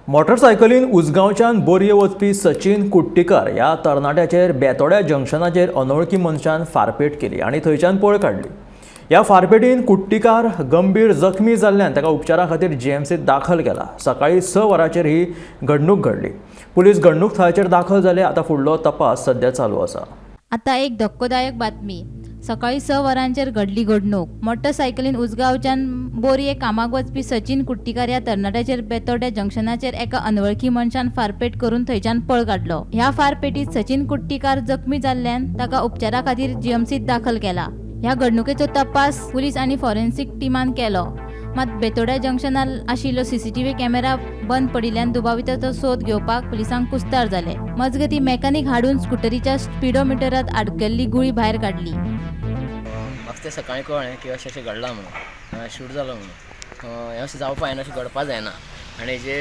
मोटरसायकलीन उसगांवच्यान बोरये वचपी सचिन कुट्टीकर ह्या तरणाट्याचेर बेतोड्या जंक्शनाचेर अनोळखी मनशान फारपेट केली आनी थंयच्यान पळ काडली. ह्या फारपेटीन कुट्टीकार गंभीर जखमी जाल्ल्यान ताका उपचारा खातीर जीएमसीत दाखल केला. सकाळीं 6 वरांचेर ही घडणूक घडली. पुलीस घडणूक थळाचेर दाखल जाले. आतां फुडलो तपास सध्या चालू आसा. आता एक धक्कोदायक बातमी. सकाळी 6 वरांचेर घडली घडणूक. मोटरसायकलीन उसगांवच्यान बोरये कामाक वचपी सचिन कुट्टीकार ह्या तरणाट्याचेर बेतोड्या जंक्शनाचेर एका अनवळखी मनशान फारपेट करून थंयच्यान पळ काडलो. ह्या फारपेटीत सचिन कुट्टीकार जखमी जाल्ल्यान ताका उपचारा खातीर जीएमसीत दाखल केला. ह्या घडणुकेचो तपास पुलीस आनी फॉरेन्सिक टिमान केलो. मात बेतोड्या जंक्शनार आशिल्लो सीसीटीव्ही कॅमेरा बंद पडिल्ल्यान दुबाविताचो सोद घेवपाक पुलिसांक कुस्तार जाले. मजगती मेकॅनिक हाडून स्कुटरीच्या स्पिडोमिटरात आडकल्ली गुळी भायर काडली. म्हाका तें सकाळीं कळ्ळें की अशें अशें घडलां म्हणून, शूट जालो म्हणून. हें अशें जावपा जायना, अशें घडपा जायना आनी जे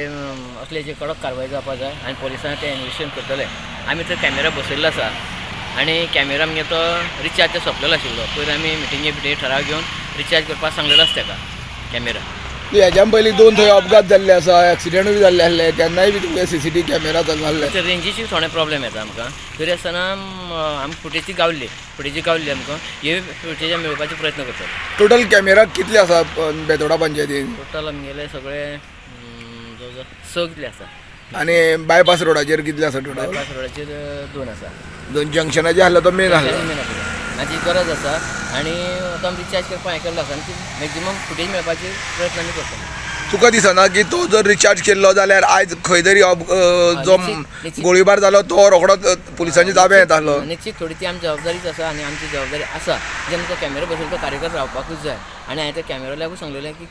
असले जे कडक कारवाय जावपा जाय आनी पोलिसांक तें इन्वेस्टिगेशन करतले. आमी थंय कॅमेरा बसयल्लो आसा आनी कॅमेरा आमगे तो रिचार्ज सोंपलेलो आशिल्लो. पयर आमी मिटिंगे बिटिंगे ठराव घेवन रिचार्ज करपाक सांगलेलो आसा ताका कॅमेरा. हेज्यान पयलीं 2 थंय अपघात जाल्ले आसा, एक्सिडेंटूय जाल्ले आसले, तेन्नाय बी तुमगे सीसीटीव्ही कॅमेरा चलनासले. ते रेंजीची थोडे प्रॉब्लेम येता आमकां, तरी आसतना आमकां फुटेजी गावल्ली, फुटेजी गावल्ली आमकां. हे फुटेज आमी मेळोवपाचो प्रयत्न करतले. टोटल कॅमेरा कितले आसा बेतोडा पंचायतीन? टोटल आमगेले सगळे जवळ जवळ 6 कितले आसा. आनी बायपास रोडाचेर कितले आसा टोटल? बायपास रोडाचेर 2 आसा. 2 जंक्शनाचेर आसलो तो मेन आसलो. मेन आसलो. आनी ती गरज आसा आनी आतां आमी रिचार्ज करपाक हें केल्लो आसा आनी ती मॅक्झिमम फुटेज मेळपाचे प्रयत्न आमी करतले. तुका दिसना की तो जर रिचार्ज केल्लो जाल्यार आयज खंय तरी जो गोळीबार जालो तो रोखडोच पुलिसांच्या ताब्यात येतालो? निश्चित थोडी ती आमची जबाबदारीच आसा आनी आमची जबाबदारी आसा. जेन्ना तो कॅमेरा बसयलो तो कार्यकर्ता रावपाकूच जाय आनी हांवें त्या कॅमेरा लागून सांगलेलें की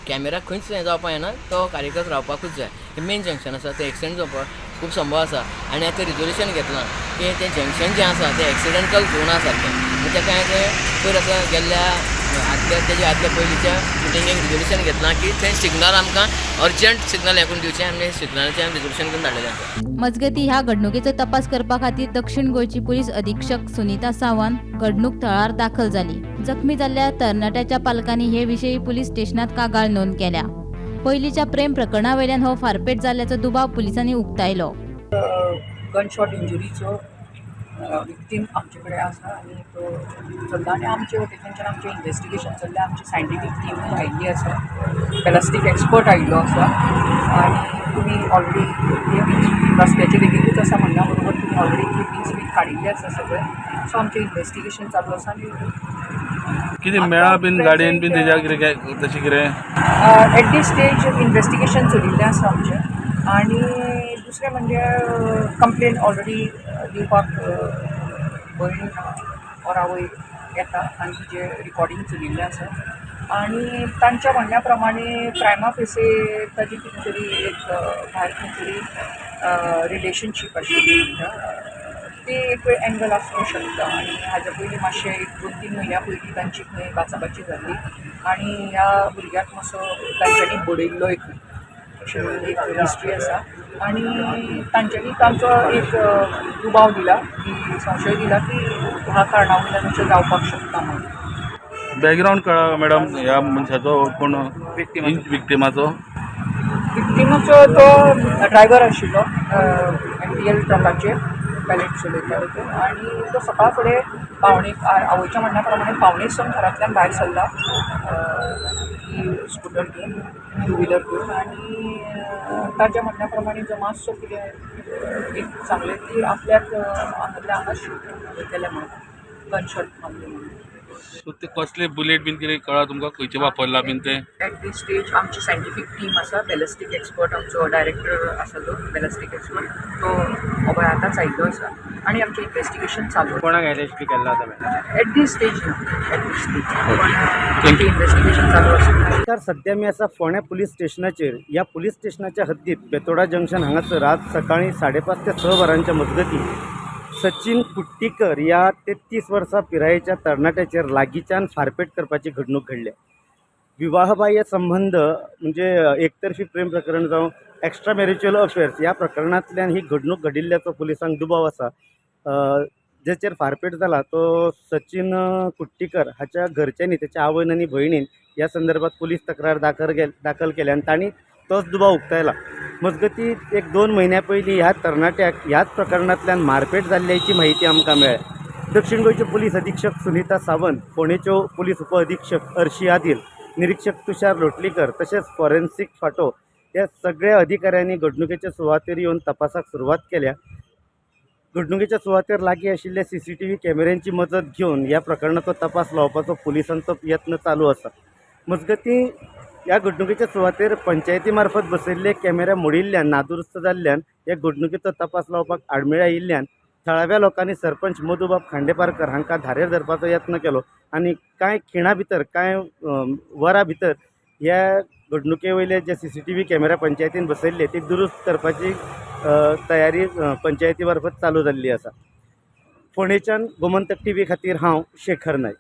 कॅमेरा खंयच हें जावपा जायना, तो कार्यकर्ता रावपाकूच जाय. हें मेन जंक्शन आसा, तें एक्सिडंट जावपाक खूब संभव आसा आनी हांवें तें रिजोल्युशन घेतलां की तें जंक्शन जें आसा तें एक्सिडेंटल झोन आसा सारकें. आनी ताका हांवें तें पयर आतां गेल्ल्या आदल्या तेज्या आदल्या पयलींच्या मिटिंगेक रिजोल्युशन घेतलां की तें सिग्नल आमकां अर्जंट सिग्नल हें करून दिवचें आनी सिग्नलाचें आमी रिजोल्युशन करून धाडलेलें आसा. मजगती ह्या घडणुकेचो तपास करपा खातीर दक्षिण गोंयची पुलीस अधीक्षक सुनीता सावंत घडणूक थळार दाखल जाली. जखमी जाल्ल्या तरणाट्याच्या पालकांनी हे विशीं पुलीस स्टेशनात कागाळ नोंद केल्या. पयलींच्या प्रेम प्रकरणावयल्यान हो फारपेट जाल्ल्याचो दुबाव पुलिसांनी उक्तायलो. गनशॉट इंजुरीचो विक्टीम आमचे कडेन आसा आनी तो चल्ला आनी आमचे वटेनच्यान आमचें इन्वेस्टिगेशन चल्लें. आमची सायंटिफीक टीम आयिल्ली आसा, बॅलिस्टीक एक्सपर्ट आयिल्लो आसा आनी तुमी ऑलरेडी क्लिपिंग्स रस्त्याचे देगेकूच आसा म्हणल्या बरोबर तुमी ऑलरेडी क्लिपिंग्स बी काडिल्ले आसा सगळे. सो आमचें इन्वेस्टिगेशन चालू आसा आनी कितें मेळ्ळा बीन गाडयेन बीन तेज्या कितें तशें कितें? एट these stage investigation चलिल्लें आसा आमचें आनी दुसरें म्हणजे कंप्लेन ऑलरेडी दिवपाक भयण ऑर आवय येता आनी तिजें रिकॉर्डींग चलिल्लें आसा आनी तांच्या म्हणण्या प्रमाणे प्रायमा फेसे ताजी कितें तरी एक भायर खंय तरी रिलेशनशीप आशिल्ली म्हणटा ते एक एंगल आसूंक शकता. आनी हाज्या पयलीं मातशें एक 2-3 म्हयन्या पयलीं तांची खंय बाचाबाची जाल्ली आनी ह्या भुरग्याक मातसो तांच्यांनी बडयल्लोय खंय, अशें एक हिस्ट्री आसा आनी तांच्यांनी तांचो एक दुबाव दिला की संशय दिला की ह्या कारणा वयल्यान अशें जावपाक शकता म्हणून. बॅकग्रावंड कळ्ळा मॅडम ह्या मनशाचो कोण विक्टिमाचो? विक्टिमाचो तो ड्रायवर आशिल्लो MTL ट्रकाचेर पॅलेट चलयतालो तो आनी तो सकाळ फुडें पावणे आवयच्या म्हणण्या प्रमाणे 5:45 घरांतल्यान भायर सरला ही स्कुटर घेवन, टू व्हिलर घेवन आनी ताज्या म्हणण्या प्रमाणे जो मातसो कितें एक सांगलें की आपल्याक हांगातल्या हांगा शूट केलें म्हणून, गनशॉट मारलें म्हणून. सो ते कसले बुलेट बीन कितें कळ्ळा तुमकां खंयचे वापरला बीन ते? एट these stage आमची सायंटिफीक टीम आसा, बॅलिस्टीक एक्सपर्ट आमचो डायरेक्टर आसा तो बॅलिस्टीक एक्सपर्ट तो अभय आतांच आयिल्लो आसा आनी आमचें इन्वेस्टिगेशन चालू. कोणाक अरेस्ट बी केल्लो आसा मॅडम? एट these stage ना, एट these stage पण आमचें इन्वेस्टिगेशन चालू आसा. तर सध्या मी आसा फोंड्या पुलीस स्टेशनाचेर. ह्या पुलीस स्टेशनाच्या हद्दीत बेतोडा जंक्शन हांगासर आज सकाळीं 5:30 ते 6 वरांच्या मजगतीं सचिन कुट्टीकर ह्या 33 वर्सां पिरायेच्या तरणाट्याचेर लागींच्यान फारपेट करपाची घडणूक घडल्या. विवाहबाह्य संबंद म्हणजे एकतर्फी प्रेम प्रकरण जावं एक्स्ट्रा मॅरिच्युअल अफेर्स ह्या प्रकरणांतल्यान ही घडणूक घडिल्ल्याचो पुलिसांक दुबाव आसा. जेचेर फारपेट जाला तो सचिन कुट्टीकर हाच्या घरच्यांनी, त्याच्या आवयन आनी भयणीन ह्या संदर्भात पुलीस तक्रार दाखल केल्या आनी तांणी तोच दुबाव उक्तायला. मजगतीं एक 2 म्हयन्या पयलीं ह्या तरणाट्याक ह्याच प्रकरणांतल्यान मारपेट जाल्ल्याची म्हायती आमकां मेळ्ळ्या. दक्षिण गोंयच्यो पुलीस अधीक्षक सुनीता सावंत, फोंडेच्यो पुलीस उपअधीक्षक अर्शी आदिल, निरीक्षक तुषार लोटलीकर तशेंच फॉरेन्सीक फांटो ह्या सगळ्या अधिकाऱ्यांनी घडणुकेच्या सुवातेर येवन तपासाक सुरवात केल्या. घडणुकेच्या सुवातेर लागीं आशिल्ले सीसीटीव्ही कॅमेऱ्यांची मजत घेवन ह्या प्रकरणाचो तपास लावपाचो पुलिसांचो यत्न चालू आसा. मजगतीं ह्या घडणुकेच्या सुवातेर पंचायती मार्फत बसयल्ले कॅमेरा मोडिल्ल्यान, नादुरुस्त जाल्ल्यान ह्या घडणुकेचो तपास लावपाक आडमेळी आयिल्ल्यान थळाव्या लोकांनी सरपंच मधुबाब खांडेपारकर हांकां धारेर धरपाचो यत्न केलो आनी कांय खिणा भितर, कांय वरां भितर ह्या घडणुके वयले जे सीसीटीव्ही कॅमेरा पंचायतीन बसयल्ले ते दुरुस्त करपाची तयारी पंचायती मार्फत चालू जाल्ली आसा. फोंडेच्यान गोमंतक टीव्ही खातीर हांव शेखर नायक.